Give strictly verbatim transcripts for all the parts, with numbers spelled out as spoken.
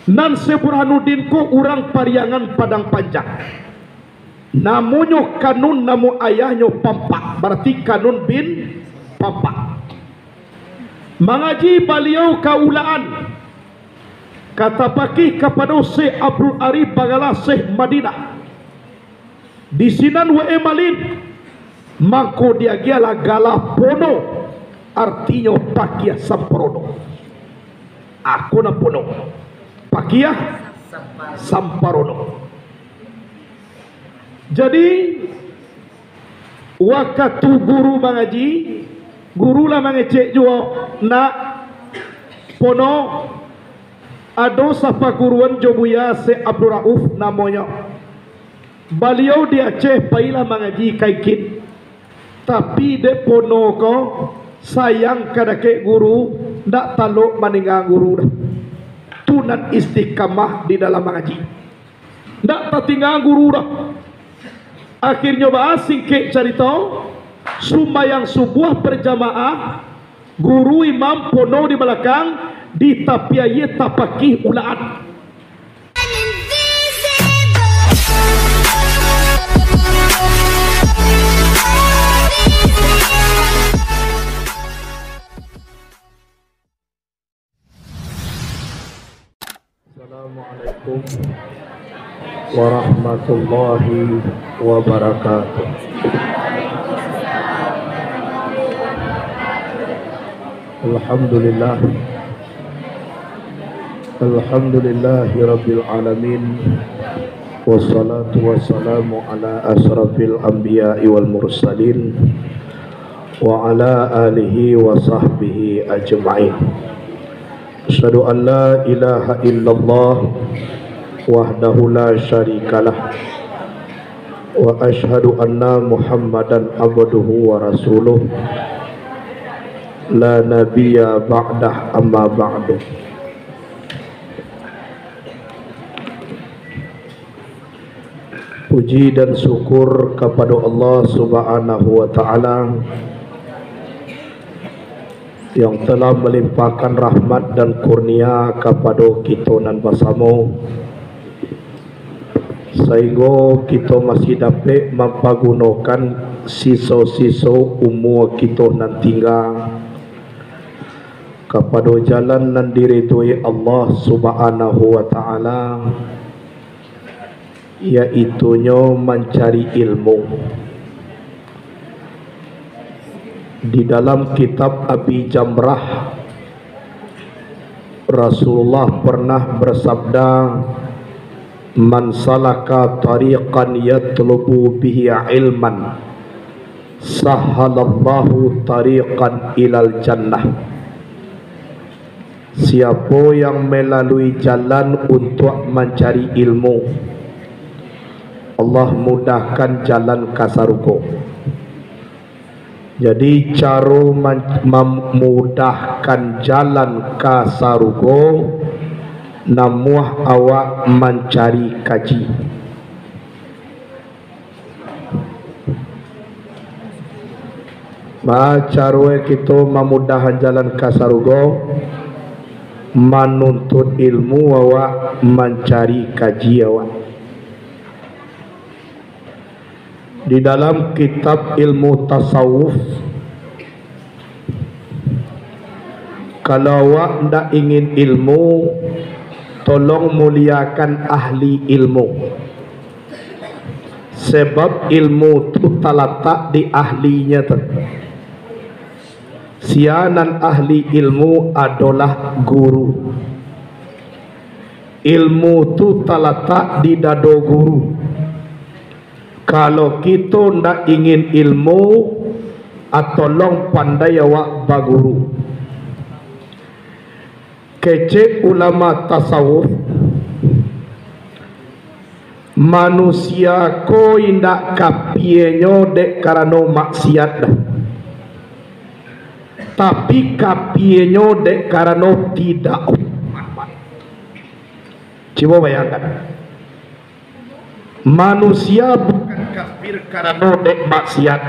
Nan Syekh Burhanuddin ko urang Pariangan Padang Panjang. Namonyo Kanun, namo ayahnyo Pampak, bararti Kanun bin Pampak. Mangaji baliau ka Ulakan, ka tapakih kapado Syekh Abdul Arif, bagala Syekh Madinah. Di sinan wae malin, mangko diagiahlah gala Pono, artinyo pakiah samparono. Ako nan Pono, pakiah samparono. Jadi, wakatu guru mangaji, guru lah mangecek juo, nak, Pono, ado sapaguruan jo Buya Syekh Abdul Rauf namonyo. Baliau di Aceh, pailah mangaji ka Ikin. Tapi dek Pono ko sayang ka dakek guru, ndak talok mandanga guru doh. Tu nan istiqamah di dalam mangaji. Ndak tatingga guru doh. Akhirnyo baa singkek carito, sumbayang subuah berjamaah, guru imam Pono di balakang, di tapi aia tapakih Ulakan. Assalamualaikum warahmatullahi wabarakatuh. Alhamdulillah. Alhamdulillahirabbil alamin. Wassalatu wassalamu ala asyrafil anbiya'i wal mursalin, wa ala alihi wa sahbihi ajma'in. Asyhadu an la ilaha illallah wahdahu la syarikalah, wa asyhadu anna Muhammadan abduhu wa rasuluh, la nabiyya ba'dah, amma ba'du. Puji dan syukur kapado Allah Subhanahu wa Ta'ala, yang telah melimpahkan rahmat dan kurnia kapado kito nan basamo, sainggo kito masih dapek mampagunokan siso-siso umua kito nan tingga kapado jalan nan diridoi Allah Subhanahu wa Ta'ala, yaitunyo mancari ilmu. Di dalam kitab Abi Jamrah, Rasulullah pernah bersabda, "Man salaka tariqan yatlubu bihi ilman, sahhalallahu tariqan ilal jannah." Siapo yang melalui jalan untuak mancari ilmu, Allah mudahkan jalan ka sarugo. Jadi, caro man-, mamudahkan jalan ka sarugo, namuah awak mancari kaji. Baa caronyo kito mamudahan jalan ka sarugo? Manuntut ilmu awak, mancari kaji awak. Di dalam kitab ilmu tasawuf, kalau awak ndak ingin ilmu, tolong muliakan ahli ilmu. Sebab ilmu tu talatak di ahlinyo tu. Sia nan ahli ilmu adolah guru. Ilmu tu talatak di dado guru. Kalau kito ndak ingin ilmu, a, tolong pandai awak baguru. Kecek ulama tasawuf, manusia ko indak kapienyo dek karano maksiat doh, tapi kapienyo dek karano tidak hormat. Cubo bayangkan. Manusia bukan kafir karano dek maksiat,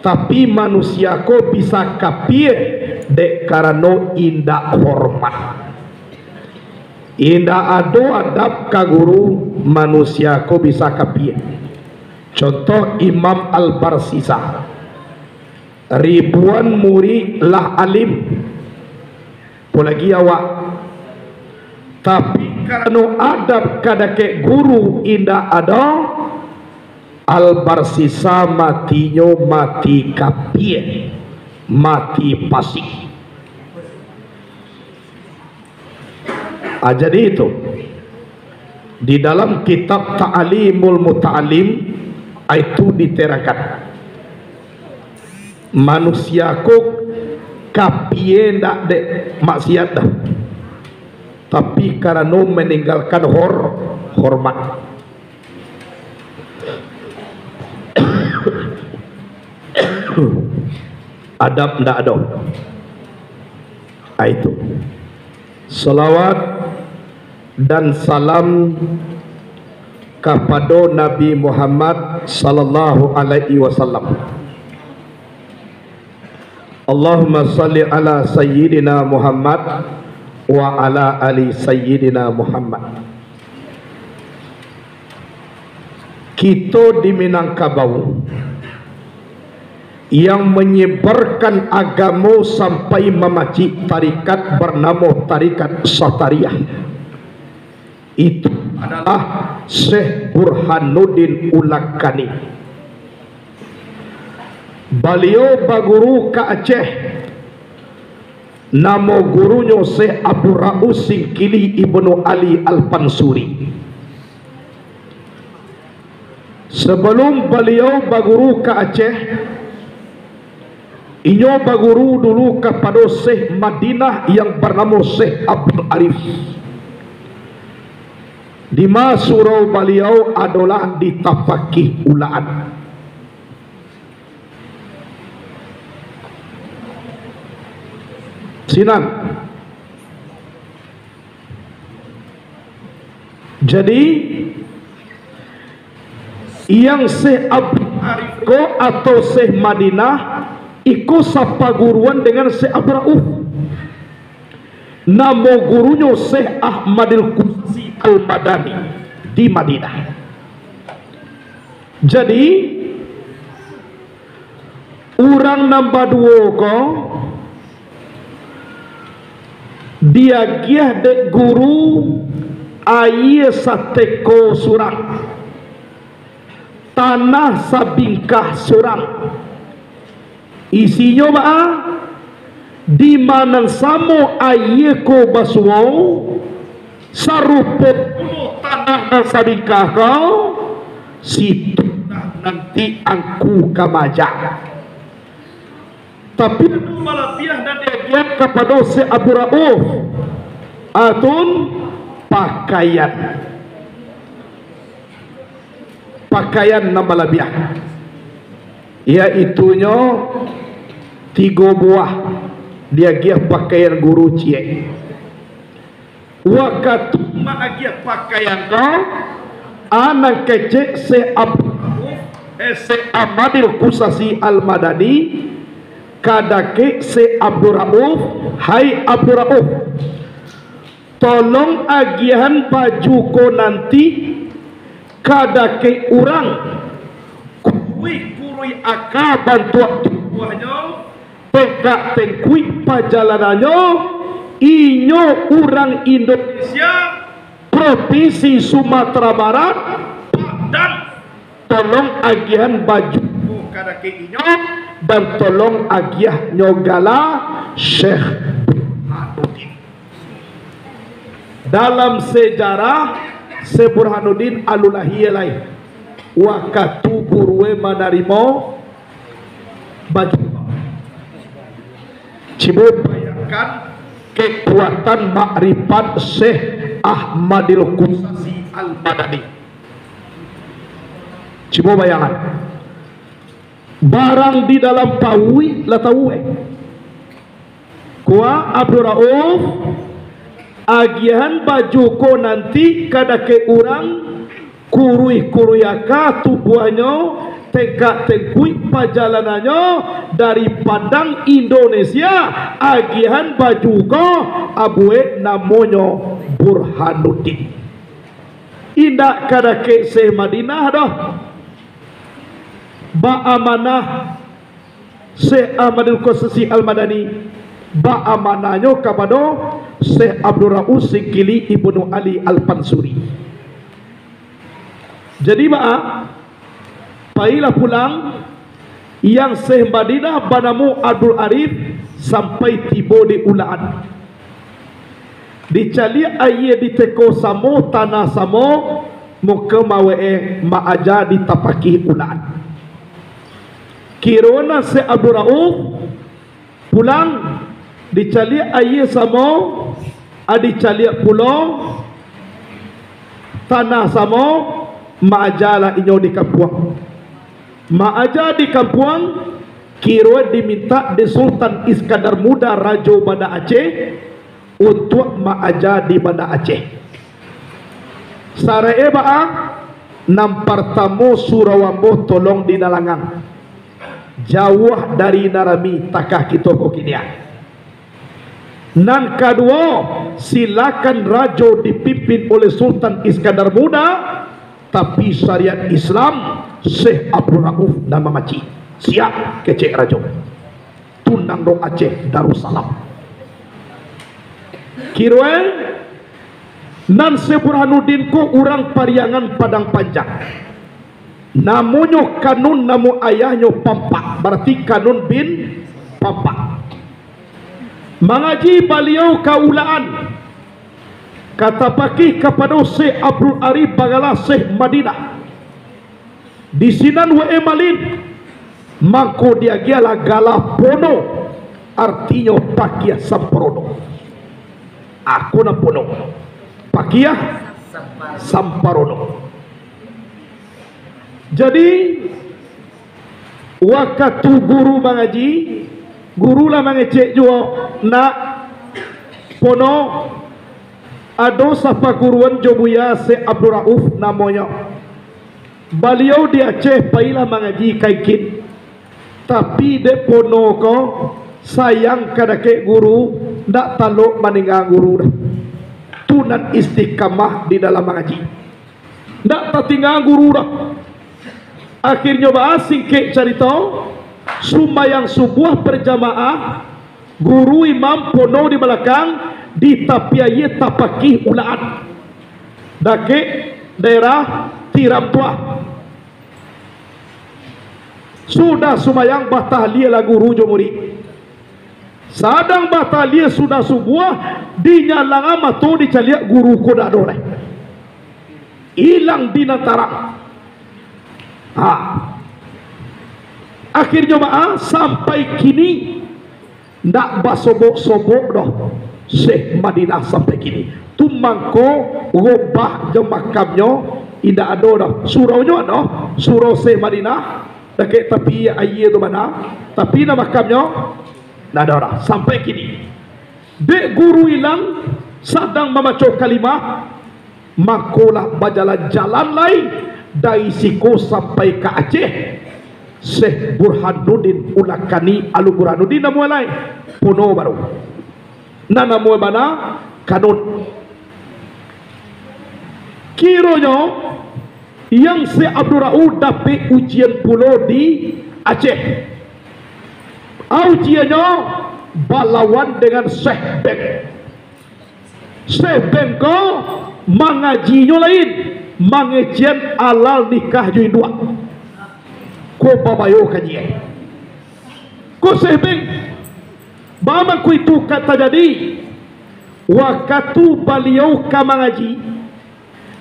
tapi manusia ko bisa kapie dek karano indak hormat. Indak ado adab ka guru, manusia ko bisa kapie. Contoh Imam Al-Barsisa, ribuan murid lah alim, apolagi awak. Tapi karano adab ka dakek guru indak ado, Al-Barsisa matinyo mati kapie, mati pasik. Ah, jadi itu, di dalam kitab Ta'limul Muta'allim, ah, itu diterangkan, manusia ko kapie ndak dek maksiat doh, tapi karano maninggalkan hor-, hormat. Adab ndak ado. Ah, itu. Salawat dan salam kapado Nabi Muhammad sallallahu alaihi wasallam. Allahumma shalli ala Sayyidina Muhammad wa ala ali Sayyidina Muhammad. Kito di Minangkabau yang manyebarkan agamo sampai mamacik tarikat banamo Tarikat Satariah, itu adalah Syekh Burhanuddin Ulakani. Baliau baguru ka Aceh. Namo gurunyo Syekh Abdul Rauf Singkili Ibnu Ali Al-Pansuri. Sabalum baliau baguru ka Aceh, inyo baguru dulu kapado Syekh Madinah yang banamo Syekh Abdul Arif. Dima surau baliau adolah di Tapakih Ulaan. Sinan. Jadi, yang Syekh Abdul Arif ko atau Syekh Madinah, iko sapaguruan dengan Syekh Abdul Rauf. Namo gurunyo Syekh Ahmadil Qusasi Al-Madani di Madinah. Jadi, urang nan baduo ko diagiah dek guru aia sateko surang, tanah sabingkah surang. Isinyo baa? Di ma nan samo aia ko basuo, sarupo pulo tanah nan sabingkah ko, situlah nanti angku ka maajak. Tapi ado malabiah nan diagiahan kapado Syekh Abdul Rauf, atun pakaian. Pakaian nan balabiah, yaitunyo tigo buah diagiah pakaian guru ciek. Wakatu maagiah pakaian ko, a nan kecek Syekh Abdul Rauf, eh, Syekh Ahmadil Qusasi Al-Madani, kadakek Syekh Abdul Rauf, "Hai Abdul Rauf, tolong agiahan baju ko nanti kadakek urang, kuruih-kuruih aka bantuak tubuahnyo, tengkak-tengkuik pajalanannyo, inyo urang Indonesia, Propinsi Sumatera Barat, Padang. Tolong agiahan baju ko kadakek inyo, dan tolong agiahnyo gala Syekh Burhanuddin." Dalam sejarah, Syekh Burhanuddin alun lahia lai wakatu gurue manarimo baju. Cubo bayangkan kekuatan makrifat Syekh Ahmadil Qusasi Al-Madani. Cubo bayangkan. Barang di dalam pauik lah tau, eh. Kua Abdul Rauf, agiahan baju ko nanti kadakek urang, kuruih-kuruih aka tubuahnyo, tengkak-tengkuik pajalanannyo dari Padang Indonesia, agiahan baju ko, abuek namonyo Burhanuddin. Indak ka dakek Syekh Madinah doh. Baamanah Syekh Ahmadul Qasasi Al-Madani, baamanahnyo kapado Syekh Abdul Rauf Singkili Ibnu Ali Al-Pansuri. Jadi, baa, pailah pulang, yang Syekh Madinah banamo Abdul Arif sampai tibo di Ulakan. Dicaliak aia di teko samo, tanah samo, muko mawe'e maaja di tapakih Ulakan. Kiro nan Syekh Abdul Rauf pulang, dicaliak aia samo, a, dicaliak pulo tanah samo, maajalah inyo di kampuang. Maaja di kampuang, kiro dimintak di Sultan Iskandar Muda, Rajo Banda Aceh, untuak maaja di Banda Aceh. Sarek e baa, nan partamo surau ambo tolong di Nalangang, jauah dari nan rami takah kito ko kini. Nan kaduo, silakan rajo dipimpin oleh Sultan Iskandar Muda, tapi syariat Islam Syekh Abdul Rauf nan mamacik. Siap, kecek rajo. Tunang do Aceh Darussalam. Kiro e, nan Syekh Burhanuddin ko urang Pariangan Padang Panjang. Namonyo Kanun, namo ayahnyo Pampak, bararti Kanun bin Pampak. Mangaji baliau ka Ulakan, ka tapakih kapado Syekh Abdul Arif bagala Syekh Madinah. Di sinan wae malin, mangko diagiahlah gala Pono, artinyo pakiah samparono. Ako nan Pono, pakiah samparono. Jadi, wakatu guru mangaji, guru lah mangecek juo, nak, Pono, ado sapaguruan jo Buya Syekh Abdul Rauf namonyo. Baliau di Aceh pailah mangaji ka Ikin. Tapi dek Pono ko sayang ka dakek guru, ndak talok maningga guru doh. Tu nan istiqamah di dalam mangaji. Ndak tatingga guru doh. Akhirnyo baa, singkek carito, sumbayang subuah berjamaah, guru imam Pono di balakang, di tapi aia tapakih Ulakan, dakek daerah Tiram tu lah. Sudah sumbayang, batahlialah guru jo murid. Sadang batahlia sudah subuah, dinyalangan mato dicaliak guru ko ndak ado lai. Ilang di nan tarang. Ha. Akhirnyo baa, sampai kini ndak basobok-sobok doh Syekh Madinah sampai kini. Tu mangko gobah jo makamnyo indak ado doh. Suraunyo ado, surau Syekh Madinah, dakek tapi aia tu bana, tapi nan makamnyo ndak ado doh sampai kini. Dek guru ilang, sadang mambaco kalimah, mako lah bajalan-jalan lai dari siko sampai ka Aceh. Syekh Burhanuddin Ulakani, Alu Burhanuddin namuah lai, Pono baru. Nan namuah bana Kanun. Kironyo, yang Syekh Abdul Rauf dapek ujian pulo di Aceh. Ujiannyo balawan dengan Syekh Beng. Syekh Beng ko mangajinyo lain, mangecekan alal nikah jo induak. Ko babayo kaji e. Ko Syekh Beng, baa mangko itu ka tajadi? Wakatu baliau ka mangaji,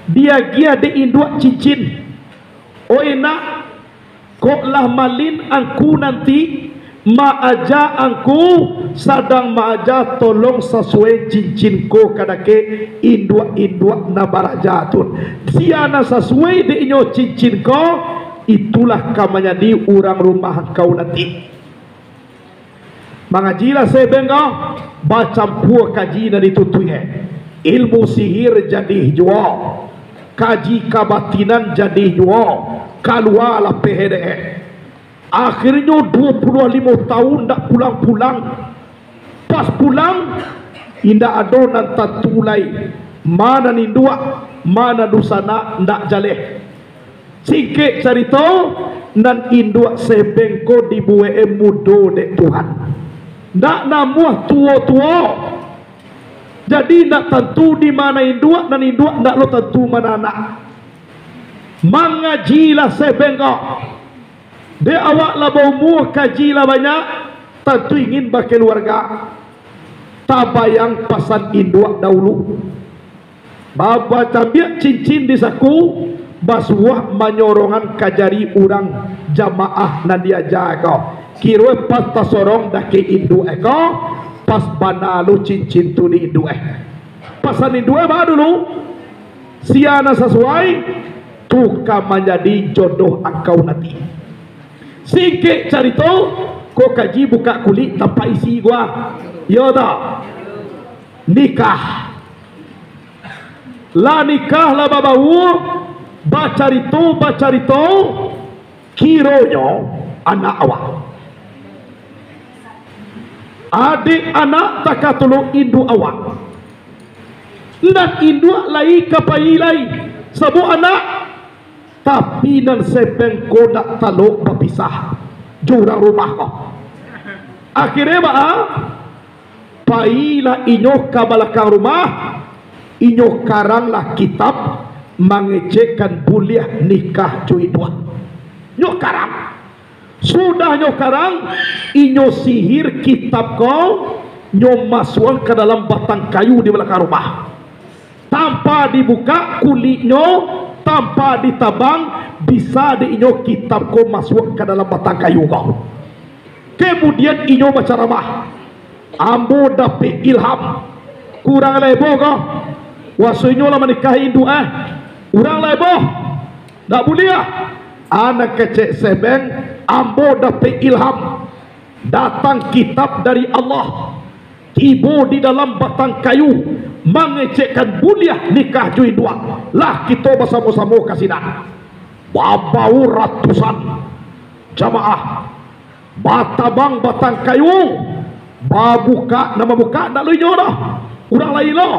diagiah dek induak cincin. Oi nak, kok lah malin angku nanti, maaja angku, sadang maaja tolong sasuai cincin ko ka dakek induak-induak nan baraja tu. Sia nan sasuai dek inyo cincin ko, itulah ka manjadi urang rumah angkau nanti. Mangajilah Syekh Beng ko, bacampua kaji nan ditutuik e. Ilmu sihir jadi juo, kaji kabatinan jadi juo, kalualah pehe dek e. Akhirnyo duo puluah limo taun ndak pulang-pulang. Pas pulang, indak ado nan tantu lai Ma nan induak, ma nan dunsanak, ndak jaleh. Singkek carito, nan induak Sehbeng ko dibuek-e mudo dek Tuhan. Ndak namuah tuo-tuo. Jadi, ndak tantu di ma nan induak, nan induak ndak lo tantu ma nan anak. Mangajilah Sehbeng ko. Dek awak lah baumua, kaji lah banyak, tantu ingin bakaluarga. Tabayang pasan induak dahulu. Ba-, bacambiak cincin di saku, basuah manyorongan ka jari urang jamaah nan diaja ko. Kironyo pas tasorong dakek induak e ko, pas bana lo cincin tu di induak e. Pasan induak e ba dulu, sia nan sasuai, tu ka manjadi jodoh angkau nanti. Singkek carito, ko kaji bukak kulik tampek isi gua. Yo tak? Nikah. Lah nikah, lah babaua, bacarito, bacarito, kironyo anak awak. Adiak anak takatulok induak awak. Nan induak lai ka pai lai, sabab anak. Tapi nan Sehbeng ko dak talok bapisah jo urang rumah ko. Akhirnyo baa? Pailah inyo ka balakang rumah, inyo karanglah kitab mangecekkan buliah nikah jo induak. Nyo karang. Sudah nyo karang, inyo sihir kitab ko, nyo masuak ka dalam batang kayu di balakang rumah. Tanpa dibukak kuliknyo, tanpa ditabang, bisa dek inyo kitab ko masuak ka dalam batang kayu ko. Kemudian inyo bacaramah, "Ambo dapek ilham." Kurang lebo ko? Waso inyo lah manikahi induak, eh. Urang lebo. Ndak buliah. Anak kecek Sehbeng, ambo dapek ilham. Datang kitab dari Allah. Tibo di dalam batang kayu, mangecekkan buliah nikah jo induak. Lah kito basamo-samo ka sinan. Babau ratusan jamaah. Batabang batang kayu, babukak, nan mambukak ndak lo inyo doh, urang lain lo,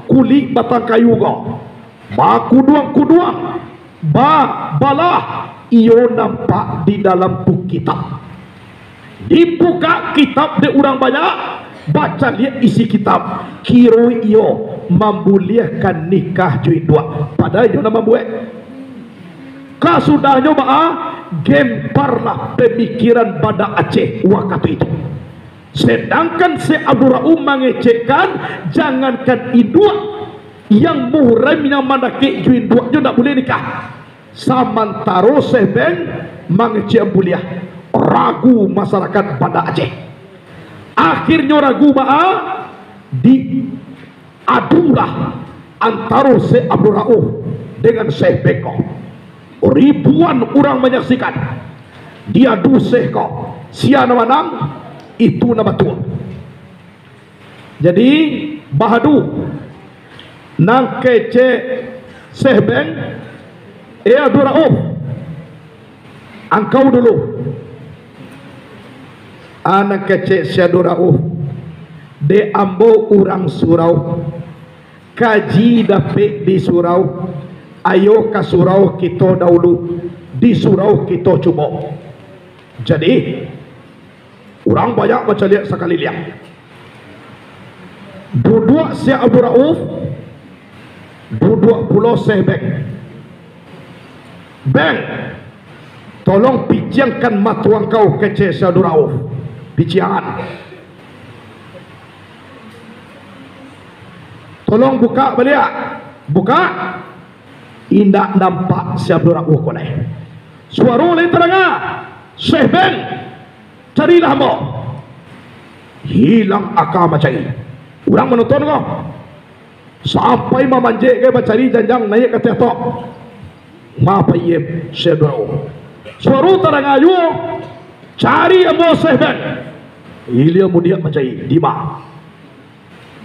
kulik batang kayu ko. Bakuduang-kuduang, ba-, balah, iyo nampak di dalam tu kitab. Dibukak kitab dek urang banyak, bacaliak isi kitab, kiro iyo mambuliahkan nikah jo induak, padahal inyo nan mambuek. Kasudahnyo baa, gemparlah pamikiran badak Aceh wakatu itu. Sedangkan Syekh Abdul Rauf mangecekkan, jangankan induak, yang muhrim yang mandakek jo induaknyo ndak buliah nikah. Samantaro Syekh Beng mangecekkan buliah, ragu masarakat Banda Aceh. Akhirnyo ragu baa, di adulah antaro Syekh Abdul Rauf dengan Syekh Beng ko. Ribuan urang manyaksikan. Diadu Syekh ko, sia nan manang, itu nan batua. Jadi, baadu nan kecek Syekh Beng, eh, Abdul Rauf. Angkau dulu. A nan kecek Syekh Abdul Rauf, dek ambo urang surau, kaji dapek di surau, ayo ka surau kito dahulu, di surau kito cubo. Jadi, urang banyak bacaliak sakaliliang. Duduak Syekh Abdul Rauf, duduak pulo Syekh Beng. "Beng, tolong piciangkan mato angkau," kecek Syekh Abdul Rauf. Piciangan. "Tolong bukak baliak." Bukak. Indak nampak Syekh Abdul Rauf ko lai. Suaro lai tadanga. "Syekh Beng, carilah ambo." Hilang aka mancari. Urang manonton ko. Sampai mamanjek ka bacari janjang naiak ka ateh tok. Mapai Syekh Abdul Rauf. Suaro tadanga juo, "Cari ambo Syekh Beng." Ilia mudiak mancari. Dima?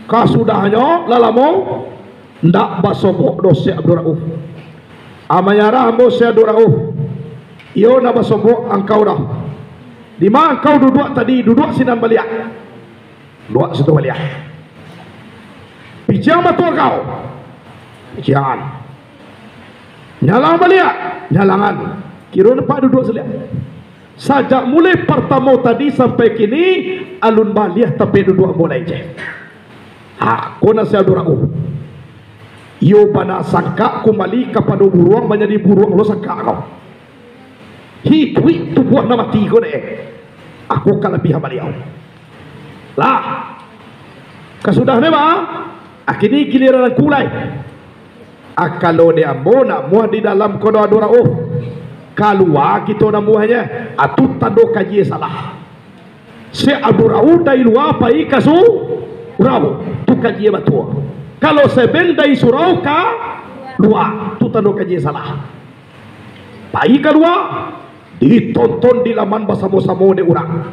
Kasudahnyo, lah lamo, ndak basobok doh Syekh Abdul Rauf. "A, manyarah ambo Syekh Abdul Rauf. Iyo ndak basobok angkau doh. Dima angkau duduak tadi, duduak sinan baliak." Duduak situ baliak. "Piciang mato angkau." Jan. Nyalang baliak, nyalangan. Kiro nampak duduak saliak. Sajak mulai partamo tadi sampai kini, alun baliak tapi duduak ambo lai je. Ha, ko nasihat Abdul Rauf. Iyo bana sangkak kumbali kapado buruang, manjadi buruang lo sangkak ko. Hiduik tubuah nan mati ko deh. Ako kalabiahan baliau. Lah. Kasudahnyo ba, a kini giliran angku lai. A kalau di ambo namuah di dalam ko do Abdul Rauf. Kalua kito namuahnyo, a tu tando kaji salah. Syekh Abdul Rauf dari lua pai ka surau, tu kaji batua. Kalau Sebeng dari surau ka lua, tu tando kaji salah. Pai ka lua, ditonton di laman basamo-samo dek urang.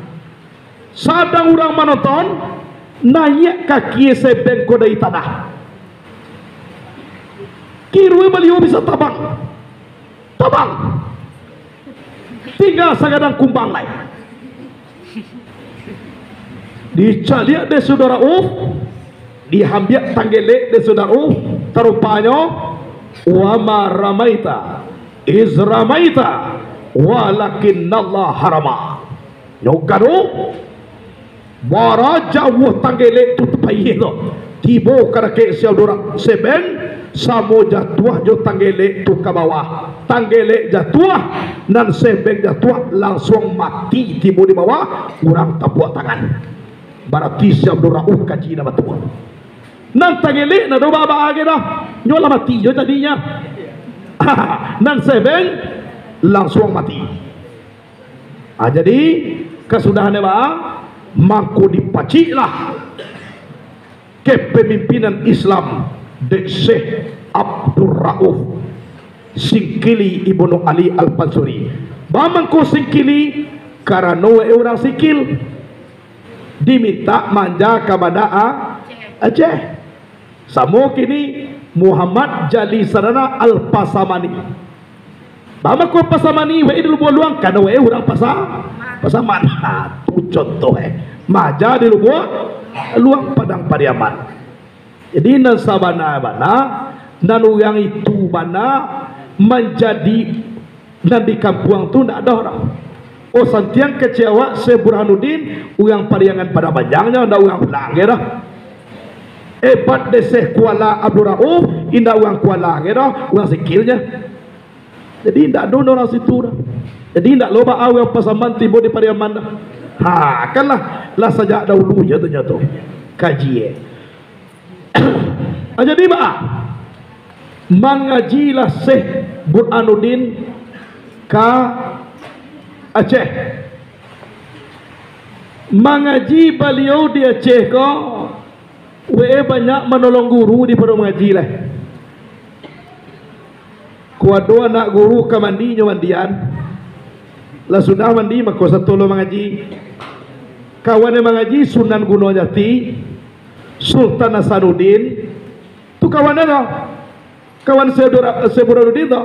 Sadang urang manonton, naiak kaki Sebeng ko dari tanah. Kiro baliau bisa tabang. Tabang. Tingga sagadang kumbang lai. Dicaliak dek Abdul Rauf, diambiak tanggelek dek Abdul Rauf, tarupanyo, "Wa ma ramaita iz ramaita, walakinnallaha rama." Nyo gado, bara jauah tanggelek tu tapayiah tu. Tibo ka dakek Syekh Abdul Ra-, Sebeng, samo jatuah jo tanggelek tu ka bawah. Tanggelek jatuah, nan Sebeng jatuah, lansuang mati tibo di bawah, urang tapuak tangan. Barati Syekh Abdul Rauf kaji nan batua. Nan tanggelek ndak ado baa-baa gai doh. Nyo lah mati jo jadinyo. Nan Sebeng lansuang mati. Ah, jadi, kasudahannyo baa, mangko dipaciklah kepemimpinan Islam dek Syekh Abdul Rauf Singkili Ibnu Ali Al-Mansuri. Baa mangko Singkili? Karano wae urang Singkil dimintak manja ka Banda A-, Aceh. Samo kini Muhammad Jali Sadana Al-Pasamani. Baa mangko Pasamani, wae di Lubuak Luang, karano wae urang Pasa-, Pasaman. Ha, tu contoh, eh. Manja di Lubuak Luang, Padang Pariaman. Jadi, nan sabana-bana, nan urang itu bana manjadi nan di kampuang tu ndak ado doh. Oh, santiang kecek awak, Syekh Burhanuddin, urang Pariangan Padang Panjang nyo, ndak urang Pulang gai doh. Ebat dek Syekh Kuala Abdul Rauf, indak urang Kuala gai doh, urang Singkil nyo. Jadi, indak ado urang situ doh. Jadi, indak lo baa urang Pasaman tibo di Pariaman doh. Ha, kan lah, lah sajak dahulu je tu nyo tu. Kaji, eh. Ah, jadi baa? Mangajilah Syekh Burhanuddin ka Aceh. Mangaji baliau di Aceh ko, wae banyak manolong guru di pado mangaji lai. Ko ado anak guru ka mandi, nyo mandian. Lah sudah mandi, mako sato lo mangaji. Kawan nan mangaji Sunan Gunung Jati, Sultan Hasanuddin, tu kawan tu. Kawan Syekh Dura-, Syekh Burhanuddin tu.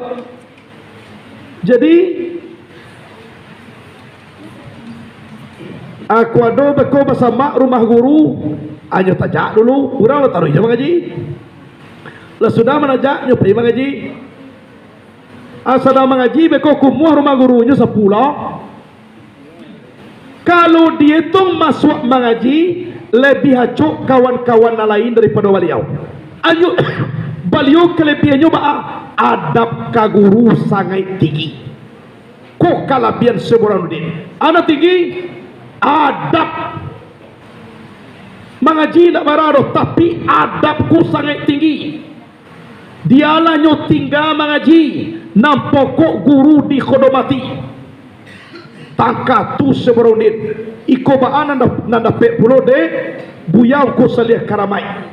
Jadi, aku ado beko basamak rumah guru, anyo tajak dulu, urang lah taruih je mangaji. Lah sudah manajak, nyo pai mangaji. Ah, sadang mangaji, beko kumuah rumah gurunyo sapulo. Kalau dietong masuak mangaji, labiah acok kawan-kawan nan lain daripado baliau. Anyo, baliau kalebihannyo baa? Adab ka guru sangaik tinggi. Ko kalabiahan Syekh Burhanuddin. A nan tinggi, adab. Mangaji indak bara doh, tapi adab ko sangaik tinggi. Dialah nyo tingga mangaji, nan pokok guru dihormati. Tangka tu Syekh Burhanuddin. Iko baa nan da-, nan dapek pulo dek Buya Ungku Saliah Karamaik.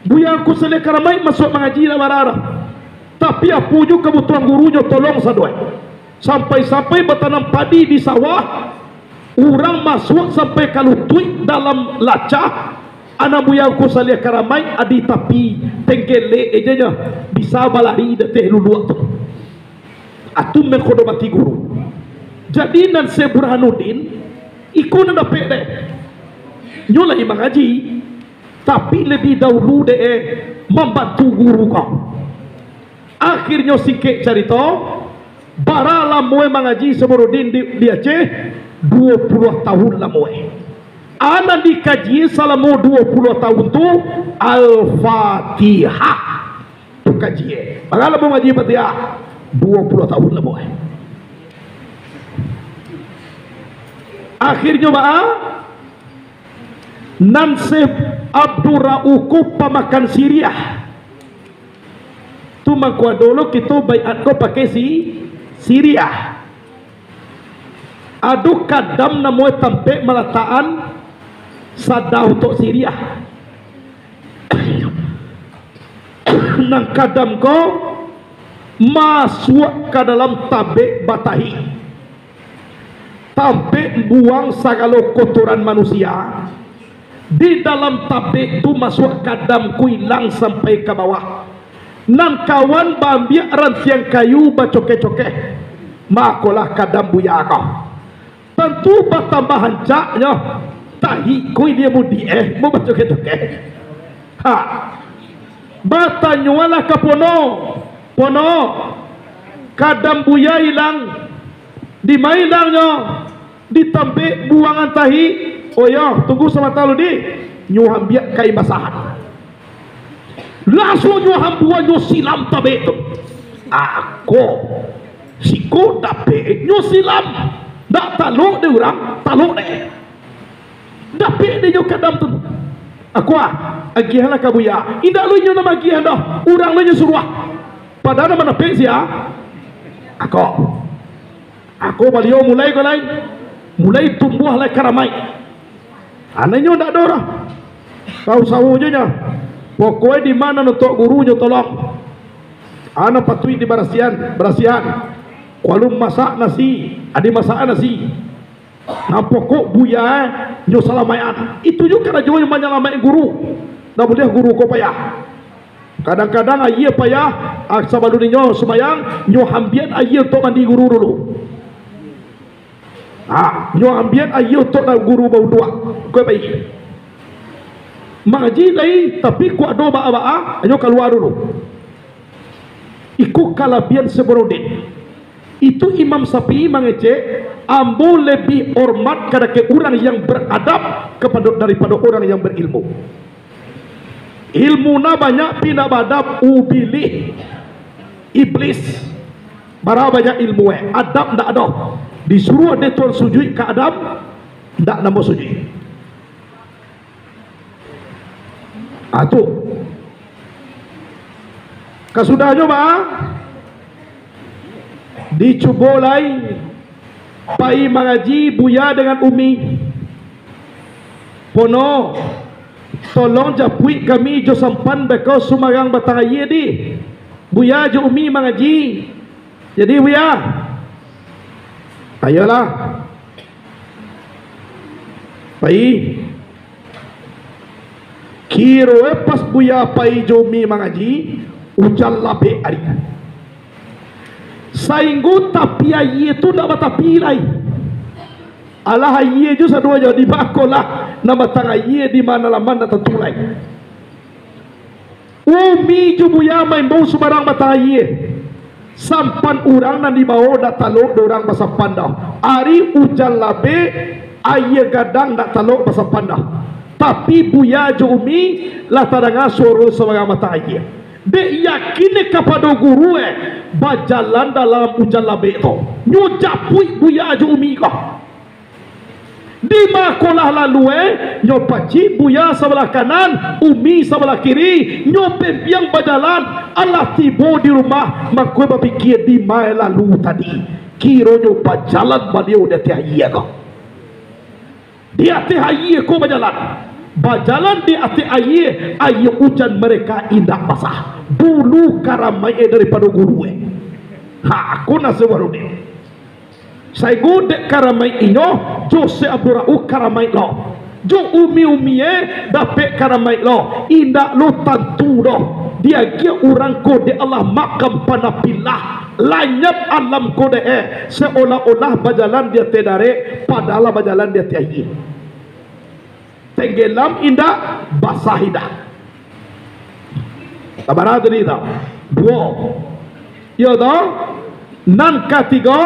Buya Ungku Saliah Karamaik masuak mangaji indak bara doh. Tapi apo juo kabutuhan guru nyo tolong sadoe. Sampai-sampai batanam padi di sawah, urang masuak sampai ka lutuik dalam lacah, anak Buya Ungku Saliah Karamaik di tapi tenggelek ejenyo, bisa balari di ateh luluak tu. Atu mengkodomati guru. Jadi nan Syekh Burhanuddin, iko nan dapek deh. Nyo lai mangaji. Tapi labiah dahulu dek e mambantu guru ko. Akhirnyo, singkek carito, bara lamoe mangaji Saburudin di, di Aceh? Duo puluah tahun lamoe. A nan dikaji salamo duo puluah tahun tu, Al-Fatihah. Tu kaji e. Bara lamo mangaji Fatihah? Duo puluah tahun lamoe. Akhirnyo baa? Nan Syekh Abdul Rauf ko pamakan siriah. Tu mangko ado lo kito baiat ko pakai si-, siriah. Ado kadam namoe tampek malatakan sadah untuak siriah. Nan kadam ko masuak ka dalam tabek batahik. Tampek buang sagalo kotoran manusia. Di dalam tabek tu masuak kadam ko ilang sampai ka bawah. Nan kawan baambiak rantiang kayu bacokeh-cokeh. Makolah kadam buya ko. Tantu batambah rancaknyo. Tahik ko ilia mudiak, eh, mau bacokeh-cokeh. Ha. Batanyolah ka Pono. Pono, kadam buya ilang. Dima ilangnyo? Di tampek buangan tahik. Oh iyo, tunggu sabanta lu di. Nyo ambiak kain basahan. Langsung nyo hambuan, nyo silam tabek tu. Ako, siko dapek nyo silam. Ndak talok dek urang, talok dek. Dapek dek nyo kadam tu. Ako ah, agiahlah ka buya. Indak lu inyo nan magiah doh, urang lu inyo suruah. Padahal nan mandapek sia? Ako. Ako baliau mulai ko lai, mulai tumbuah lai karamaik. Anaknyo ndak ado doh. Ka usaho jo nyo. Pokoknyo di ma nan untuak guru nyo tolong. A nan patuik dibarasiahan, barasiahan. Kalu masak nasi, a dimasak nasi. Nan pokok buya, eh, nyo salamaikan. Itu jo karajo nyo manyalamaikan guru. Ndak buliah guru ko payah. Kadang-kadang aia payah, ah, sabalun inyo sumbayang, nyo ambiak aia untuak mandi guru dulu. Ha, nyo ambiak aia untuak guru bauduak. Ko pai. Mangaji lai, tapi kok ado baa-baa, nyo kalua dulu. Iko kalabiahan Saburudin. Itu Imam Syafi'i mangecek, "Ambo lebih hormat kabake urang yang beradab kapado, daripado urang yang berilmu." Ilmu nan banyak pi ndak baadab, ubilih, iblis. Bara banyak ilmu, eh, adab ndak ado. Disuruah dek Tuhan sujuik ka Adam, ndak namo sujuik. Ah, tu. Kasudahnyo baa? Dicubo lai pai mangaji buya dengan umi. Pono, tolong japuik kami jo sampan beko sumarang batang aia di. Buya jo umi mangaji. Jadi buya, ayolah. Pai. Kiro e pas buya pai jo umi mangaji, ujan labek ari. Sainggo tapi aia tu ndak batapi lai. Alah aia jo sadoanyo, di bako lah nan batang aia, di ma nan laman ndak tantu lai. Umi jo buya maimbau sumarang batang aia. Sampan urang nan dibao ndak talok dek urang basampan doh. Ari ujan labek, aia gadang ndak talok basampan doh. Tapi buya jo umi lah tadanga suaro sumarang batang aia. Dek yakin kapado guru e, bajalan dalam ujan labek tu. Nyo japuik buya jo umi ko. Di ma ko lah lalu e, nyo pacik buya sabalah kanan, umi sabalah kiri, nyo pempiang bajalan, alah tibo di rumah, mako bapikia di ma e lalu tadi. Kironyo bajalan baliau di ateh aia ko. Di ateh aia ko bajalan. Bajalan di ateh aia, aia ujan mereka indak basah. Dulu karamaik e daripado guru e. Ha, ko nasihat Warudin. Sainggo dek karamaik inyo, jo Syekh Abdul Rauf karamaik lo. Jo umi-umi e dapek karamaik lo. Indak lo tantu doh. Diagiah urang ko dek Allah makam panampilah. Lanyap alam ko dek e. Seolah-olah bajalan di ateh darek, padahal bajalan di ateh aia. Tenggelam indak, basah indak. Sabana tadi tau. Duo. Iyo toh? Nan katigo,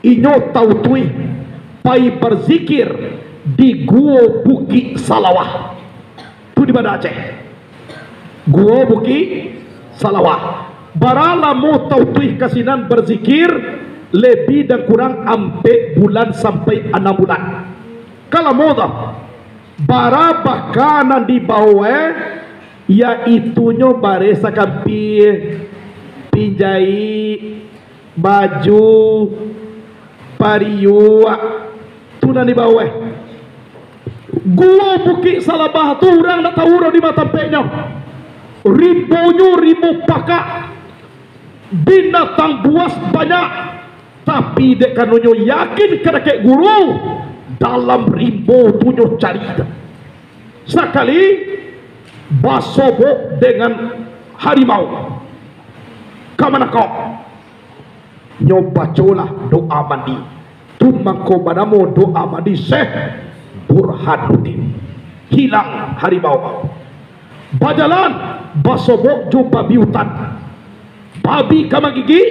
inyo tautuih pai barzikir di Guo Bukik Salawah. Tu di Banda Aceh. Guo Bukik Salawah. Bara lamo tautuih ka sinan barzikir, lebih dan kurang ampek bulan sampai anam bulan. Ka lamo tu. Bara baka nan dibawo, eh, yaitunyo bareh sakampia, pinjaik, baju, pariuak, tu nan dibawo, eh. Guo Bukik Salawah tu urang ndak tahu doh di ma tampeknyo. Rimbonyo rimbo pakak, binatang buas banyak, tapi dek karononyo yakin kadakek guru, dalam rimbo tu nyo cari. Sakali basobok dengan harimau. Ka mano ko? Nyo bacolah doa mandi. Tu mangko banamo doa mandi Syekh Burhanuddin. Hilang harimau. Bajalan, basobok jo babi utan. Babi ka magigik,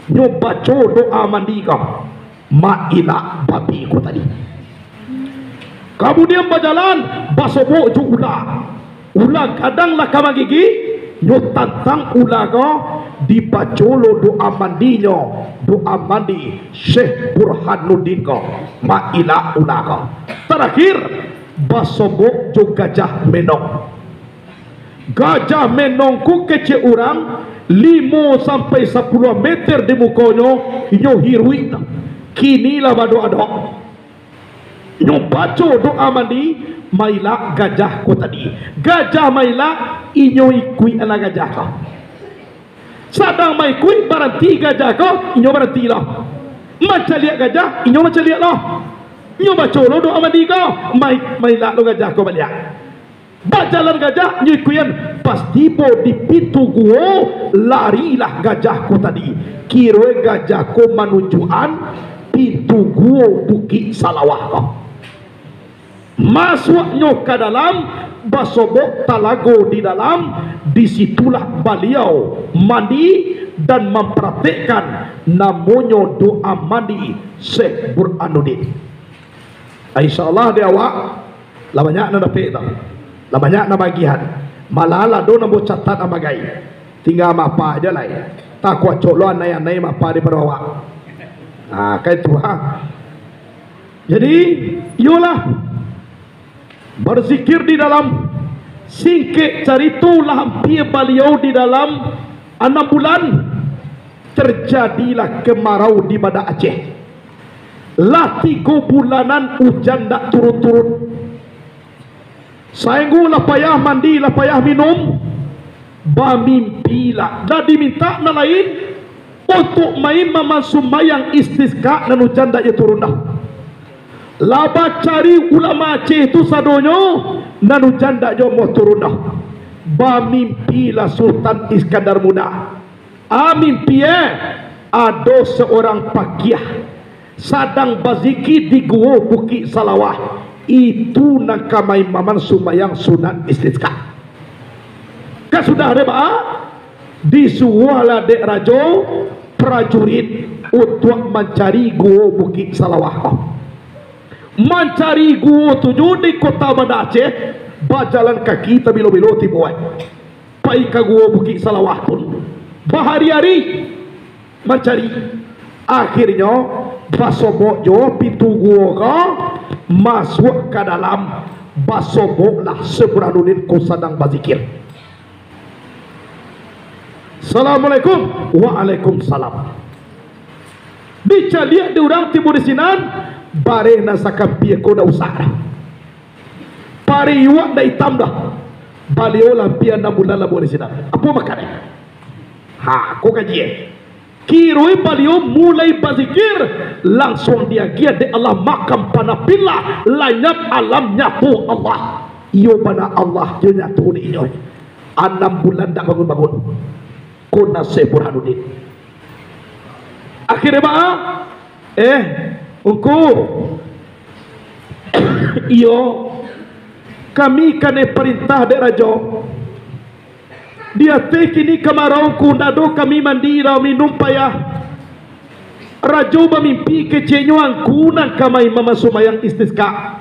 nyo baco doa mandi ko, mailak babi ko tadi. Kamudian bajalan, basobok jo ula. Ula gadang lah ka magigik, nyo tantang ula ko, dibaco lo doa mandinyo, doa mandi Syekh Burhanuddin ko, mailak ula ko. Tarakhir, basobok jo gajah menong. Gajah menong ko kecek urang, limo sampai sapuluah meter di mukonyo, inyo hiruik. Kini lah badoa-doa. Nyo baco doa mandi, mailak gajah ko tadi. Gajah mailak, inyo ikuik alah gajah ko. Sadang maikuik baranti gajah ko, inyo baranti lo. Mancaliak gajah, inyo mancaliak lo. Nyo baco lo doa mandi ko, mai-, mailak lo gajah ko baliak. Bajalan gajah, nyo ikuian. Pas tibo di pintu guo, larilah gajah ko tadi. Kiroe gajah ko manujuan pintu guo Bukik Salawah ko. Masuaknyo ka dalam, basobok talago di dalam, di situlah baliau mandi dan mampraktekkan namonyo doa mandi Syekh Burhanuddin. Insya Allah di awak, lah banyak nan dapek tu. Lah banyak nan bagian. Malah lah do nan bacatat nan bagai. Tingga mapa aja lai. Takuacok lo anai-anai mapa di pado awak. Ha, ka itu, ha. Jadi, iyolah. Barzikir di dalam, singkek carito lah ampia baliau di dalam anam bulan, terjadilah kemarau di Banda Aceh. Lah tigo bulanan ujan ndak turun-turun. Sainggo lah payah mandi, lah payah minum, bamimpi lah. Lah dimintak nan lain, untuak main maman sumbayang istisqa nan ujan ndak jo turun doh. Lah bacari ulama Aceh tu sadonyo, nan ujan ndak jo amuah turun doh. Bamimpilah Sultan Iskandar Muda. A mimpi, eh, ado seorang pakiah sadang bazikir di guo Bukik Salawah. Itu nan ka main maman sumbayang sunat istisqa. Ka sudah dek baa, disuruahlah dek rajo prajurit untuak mancari guo Bukik Salawah ko. Mancari guo tu jo di kota Banda Aceh, bajalan kaki tabilo-bilo tibo ai. Pai ka guo Bukik Salawah pun bahari-hari mancari. Akhirnyo, basobok jo pintu guo ko, masuak ka dalam, basoboklah Syekh Burhanuddin ko sadang bazikir. "Assalamualaikum." "Waalaikumsalam." Dicaliak di urang tibo di sinan, bareh nan sakampia ko ndak usah doh. Pariuak ndak itam doh. Baliau lah ampia anam bulan labuah di sinan. Apo makan, eh? Ha, ko kaji, eh. Kiroe baliau mulai bazikir, langsuang diagiah dek Allah makam panampilan lanyap alam nyato Allah. Iyo bana Allah, iyo nyato dek inyo. Anam bulan ndak bangun-bangun. Ko nan Syekh Burhanuddin. Akhirnyo baa, eh, Ungku, iyo, kami kanai parintah dek rajo. Di ateh kini kamarau ko, ndak ado kami mandi, ndak minum payah. Rajo bamimpi, keceknyo angku nan ka ma-imam sumbayang istisqa.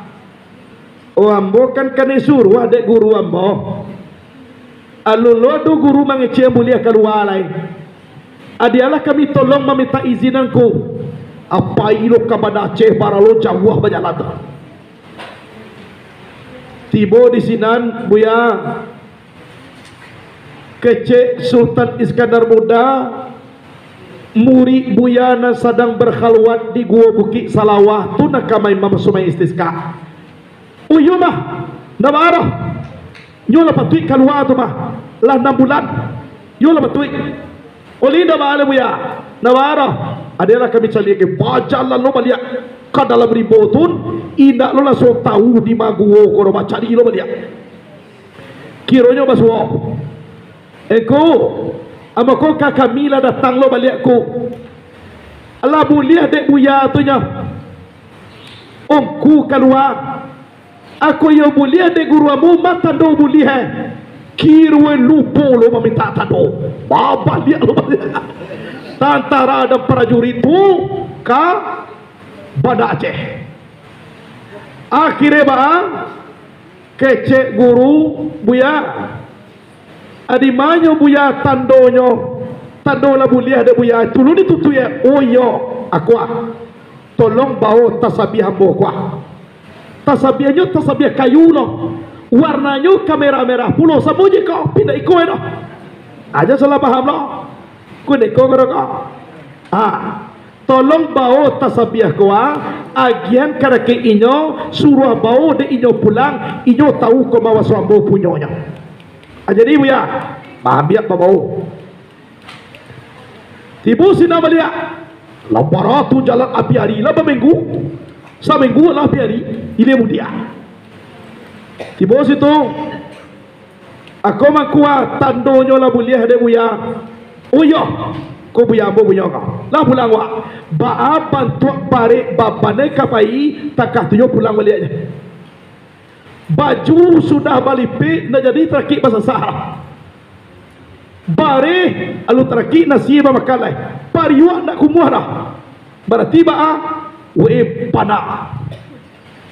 Oh, ambo kan kanai suruah dek guru ambo. Alun lo ado guru mangecek buliah kalua lai. Adialah kami tolong mamintak izin angku. Apai lo ka Banda Aceh, baralo jauah bajalan tu. Tibo di sinan, Buya, kecek Sultan Iskandar Muda, murid Buya nan sadang bakhalwat di Guo Bukik Salawah tu nan ka ma-imam sumbayang istisqa. Oh iyo mah, ndak baa doh. Nyo lah patuik kalua tu mah, lah anam bulan. Nyo lah patuik. Oleh ndak baa lai, Buya, ndak baa doh. Adialah kami caliak, bajalan lo baliak ka dalam rimbo tu, indak lo lah so tau di ma guo ko doh, bacari lo baliak. Kironyo basuo. Engku, ambo ko ka kami lah datang lo baliak ko. Lah buliah dek Buya tu nyo. Ongku kalua. Ako iyo buliah dek guru ambo, ma tando buliah, eh. Kironyo lupo lo mamintak tando. Babaliak lo baliak. Tantara dan prajurit tu ka Banda Aceh. Akhirnyo baa? Kecek guru, Buya, a di ma nyo Buya tandonyo? Tando lah buliah dek Buya, tulun ditutuik, eh. Oh iyo, ako ah. Tolong bao tasabiah ambo ko ah. Tasabiahnyo tasabiah kayu lo. Warnanyo kamerah-merah pulo, samo je ko, pindah iko doh. Aja salah paham lo. Ko ndak iko ko doh ko. Ah. Tolong bao tasabiah ko, ah, agiahan ka dakek inyo, suruah bao dek inyo pulang, inyo tau ko mawaso ambo punyonyo. Ah, jadi, Buya, maambiak babao. Tibo sinan baliak, lah baratu jalan api ari, lah baminggu, saminggu lah api ari, ilia mudiak. Tibo situ, Ako mangko ah, tandonyo lah buliah dek Buya. Oh iyo, ko Buya ambo punyo ko. Lah pulang wak. Baa bantuak barek babanai ka pai, takah tu nyo pulang baliaknyo. Baju sudah balipek, ndak jadi tarakik basasah. Bareh alun tarakik nasi bamakan lai. Pariuak ndak kumuah doh. Barati baa? Wee panak.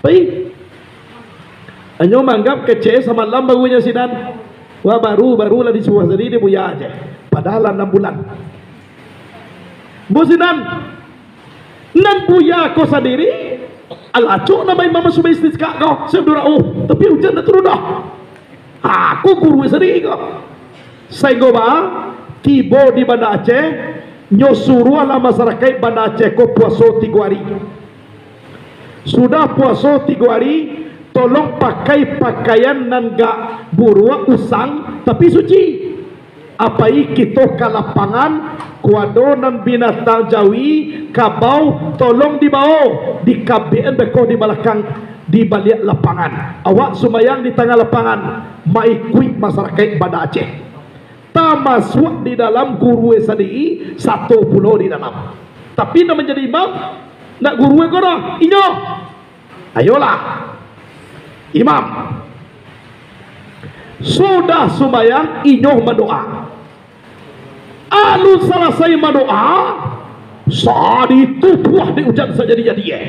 Pai. Anyo manganggap kecek samalam baru nyo sinan. Wah, baru, baru lah disuruah tadi dek Buya je. Padahal lah anam bulan. Ambo sinan, nan Buya ko sandiri, alacok nan baimam sumbayang istisqa ko, Syekh Abdul Rauf. Tapi ujan ndak turun doh. Ha, ko guru sandiri ko. Sainggo baa, tibo di Banda Aceh, nyo suruahlah masarakaik Banda Aceh ko puaso tigo ari. Sudah puaso tigo ari, tolong pakai pakaian nan gak buruak, usang, tapi suci. Apai kito ka lapangan, kok ado nan binatang jawi, kabau, tolong dibao, dikabekan beko di balakang, di baliak lapangan. Awak sumbayang di tangah lapangan, maikuik masarakaik Banda Aceh. Tamasuak di dalam guru sandiri, sato pulo di dalam. Tapi nan manjadi imam, ndak guru ko doh, inyo. Ayolah, imam. Sudah sumbayang, inyo mandoa. Alun salasai mandoa, sadi tupuah dek ujan sajadi-jadi, eh.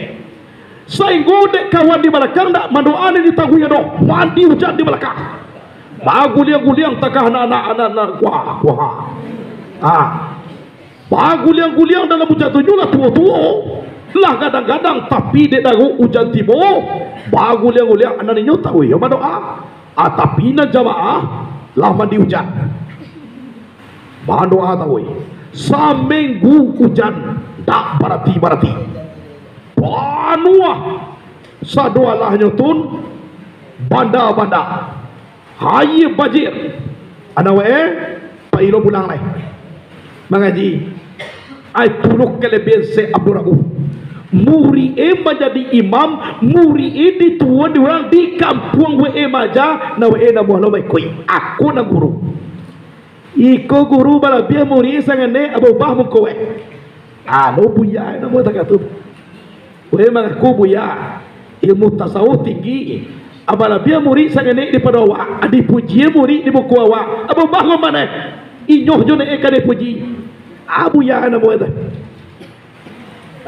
Sainggo dek kawan di balakang ndak mandoa nan ditangguihnyo doh, mandi ujan di balakang. Baguliang-guliang takah anak-anak, anak-anak, wah, wah. Ah. Baguliang-guliang dalam ujan tu, nyo lah tuo-tuo, lah gadang-gadang, tapi dek daruak ujan tibo, baguliang-guliang, anak inyo tahu iyo mandoa. Ah, tapi nan jamaah lah mandi ujan. Mandoa tahu, saminggu ujan ndak barati-barati. Panuah sadoalahnyo tun banda-banda. Aia bajir. Anak wee, pai lo pulang lai. Mangaji. Ai, tu lo kalabiahan Syekh Abdul Rauf. Murid e manjadi imam, murid e dituo di urang di kampuang wee maja, nan wee namuah lo maikuik. Ako nan guru. Iko guru balabiah, murid e sanganek, abah ubah muko wee. Alo buya namuah takah tu. Wee mangaku buya, ilmu tasawuf tinggi, Abalabiah murik sangenek di pado awak, dipuji murik di muko awak. Abo bangun maneh, inyo jo nek ka dipuji. Ah, buya namo itu.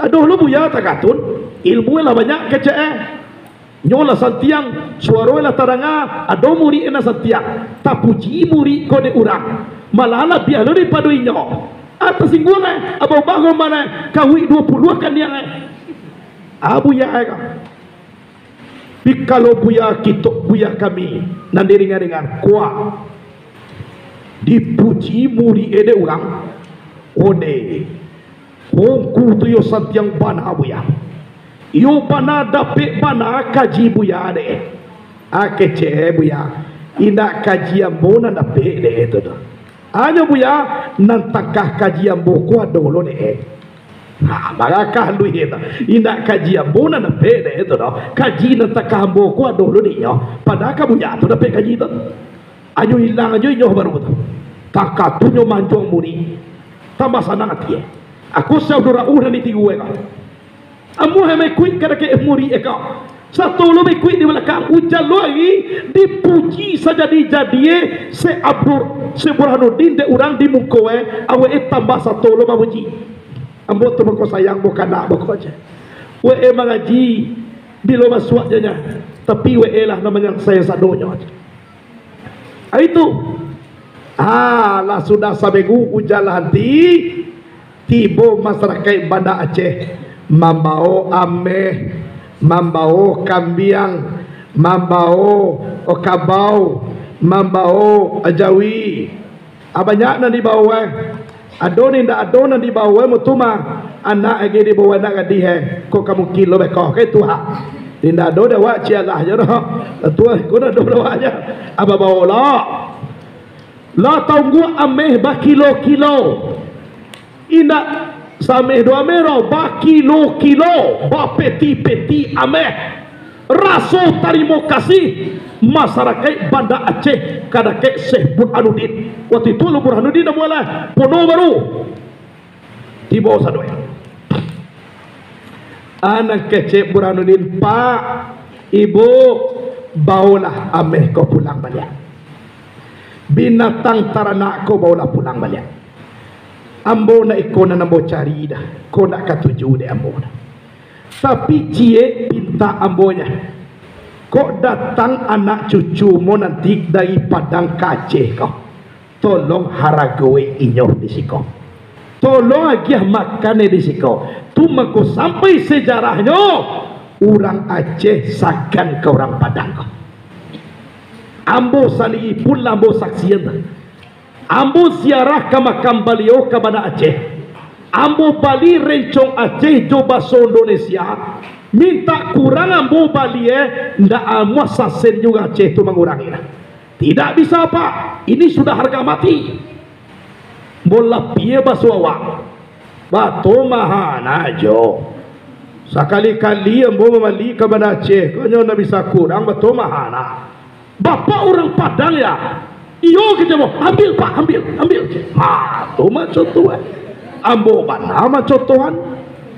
Adoh lo buya takatun, ilmu lah banyak kecek eh. Nyo lah santiang, suaro lah tadanga, ado murik nan santiang. Tapuji murik ko dek urang. Malah labiah lo daripado inyo. Ah, tasingguang eh, abo bangun maneh, kawik duo puluah kaniang eh. Ah, buya eh ka. Tapi kalau buya kito, buya kami, nan diringan-ringan, kuak. Dipuji murik e dek urang, ode. Ungku tu yo santiang bana buya. Iyo bana dapek bana kaji buya dek. Ah, kecek buya. Indak kaji ambo nan dapek dek tu doh. Anyo buya, nan takah kaji ambo ko ado lo dek. Ha, barakah luih tu. Indak kaji ambo nan dapek dek tu doh. Kaji nan takah ambo ko ado lo dek nyo. Padahal ka buya tu dapek kaji tu. Anyo ilang anyo inyo baru tu. Takah tu nyo manjuang murik. Tambah sanang ati eh. Aku si Abdul Rauf nan di Tigo eh ka. Ambo hai maikuik ka dakek murik eka. Sato lo maikuik di balakang, ujan lo ari, dipuji sajadi-jadie, se Abdur, se Burhanuddin dek urang di muko e, awak e tambah sato lo mamuji. Ambo tu bako sayang, bako kanak, bako aja. Wak e mangaji, bilo masuak janya, tapi wak e lah nan manyansai sadonyo. Itu. Ah, lah sudah saminggu ujan lah anti, tibo masarakaik Banda Aceh, mambawo ameh, mambawo kambiang, mambawo kabau, mambawo jawi. Ah, banyak nan dibawo, eh. Ado ni ndak ado nan dibawo, eh, mutu mah. Anak agi dibawo anak gadih, eh. Ko ka mungkin lo beko, ka itu ha. Ni ndak ado dek awak cialah je doh. Tuah, ko ndak ado dek awak je. Aba bawo lo. Lah taungguak ameh bakilo-kilo. Indak sameh doh ameh doh, bakilo-kilo, bapeti-peti ameh. Raso tarimo kasih masarakaik Banda Aceh ka dakek Syekh Burhanuddin. Waktu itu lo Burhanuddin dah mulai pono baru. Tibo sadonyo. Anak kecek Burhanuddin, "Pak, Ibu, bawolah ameh ko pulang baliak. Binatang taranak ko bawolah pulang baliak. Ambo ndak iko nan ambo cari dah, ko ndak katuju dek ambo dah. Tapi ciek pintak ambo nyo, kok datang anak cucu mo nanti dari Padang ka Aceh ko, tolong haragoi inyo di siko. Tolong agiah makan di siko. Tu mangko sampai sejarahnyo, urang Aceh sagan ka urang Padang ko." Ambo sandiri pun lah ambo saksian. Ambo ziarah ka makam baliau ka Banda Aceh. Ambo bali rencong Aceh jo baso Indonesia. Mintak kurang ambo bali, eh, ndak amuah sasen juo Aceh tu mangurangi lah. Tidak bisa, Pak. Ini sudah harga mati. Ambo lapie baso awak. Bato maha na jo. Sakali-kali ambo mambali ka Banda Aceh, ko nyo ndak bisa kurang, bato maha na. Bapak urang Padang ya? Iyo, kecek ambo. "Ambil, Pak, ambil, ambil." Ha, tu mah contoh, eh. Ambo bana mah contohan.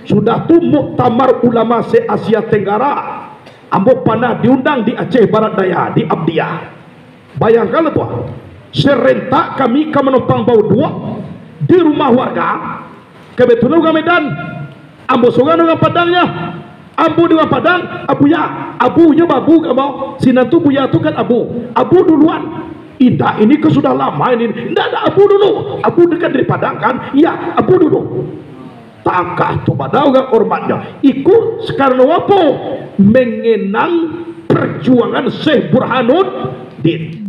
Sudah tu muktamar ulama se-Asia Tenggara. Ambo panah diundang di Aceh Barat Daya, di Abdiyah. Bayangkanlah tu, serentak kami ka manompang bauduak di rumah warga. Kebetulan urang Medan, ambo surang urang Padang nyo. Ambo di urang Padang, Abuya, Abu nyo babu ka ambo. Sinan tu Buya tu kan Abu. Abu duluan. Indak, ini kan sudah lama ini. Indak, indak, Abu dulu. Abu dekat dari Padang kan? Iya, Abu dulu. Takah tu bana urang hormatnyo. Iko karano apo? Mengenang perjuangan Syekh Burhanuddin.